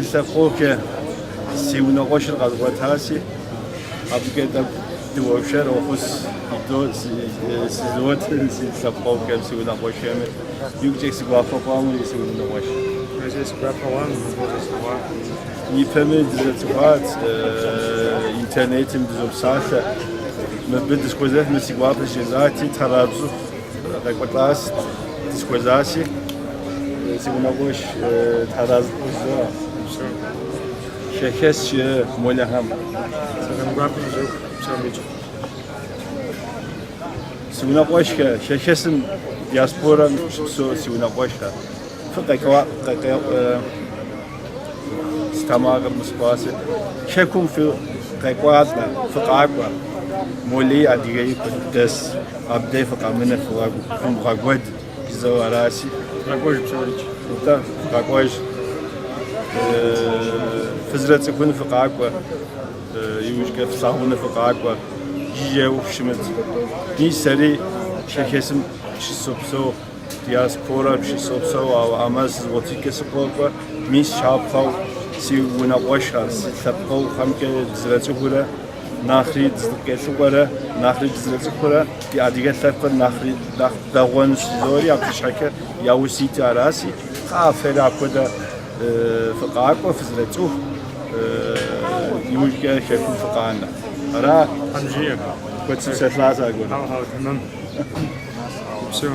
Си лъэпкъэгъухэ, си унэкъуэшыр къэзгъуэтаси, абыкӏэ тӏэкӏу дыуэршэр фӏэхъус сызот си лъэпкъэгъухэм, си унэкъуэшхэми. Игукӏэ си гуапэ хъуам си унэкъуэш. Си гуапэ хъуам, узэрыслъэгъуа. Ипэми дызэцӏыхуат, интернетым дызопсалъэ. Мыбы дысхуэзэфмэ си гуапэ жезати, Тхьэразыху къекӏуэлӏас, дысхуэзаси, си унэкъуэш Тхьэразыху жызоӏэ. Хэхэс жи молэхэм. Сэлам гуапэ фызох псомикӏ. Си унэкъуэшхэ, Хэхэсым диаспорэм щыпсэу си унэкъуэшхэ. Фыкъекӏуа, си тэмакъыр мысхъуаси. Хэкум фыкъекӏуалӏэ, фыкъакӏуэ. Молэи адыгэи куэд дэс, абдей фыкъэмынэ, фымыгъэкӏуэд жызоӏэу араси. Фыкъэкӏуэж псорикӏ. Нтӏэ, фыкъэкӏуэж. Фызэрыцӏыхуну фыкъакӏуэ, иужькӏэ флъагъуну фыкъакӏуэ, жыжьэу фыщымыт. Мис сэри Шэхэсым щысопсэу. Диаспорэм щысопсэу, ауэ ӏэмал сызгъуэтыкӏэ сыкъокӏуэ. Мис щапхъэу си унэкъуэшхэр, си лъэпкъэгъухэмкӏэ дызэрыцӏыхурэ, нэхъри дызэкӏэлъыкӏуэрэ, нэхъри дызэрыцӏыхурэ, ди адыгэ лъэпкъыр нэхъри нэхъ бэгъуэнущ жызори, абы щхьэкӏэ яужь ситу араси, кхъыӏэ фэри апхуэдэ фыкъакӏуэ, фызэрыцӏыху, иужькӏэ хэкум фыкъанэ. Ара? Тхьэм жиӏэ. Куэд сыпсэлъащ аргуэру. Хьэуэ, хьэуэ, тэмэм. Упсэу.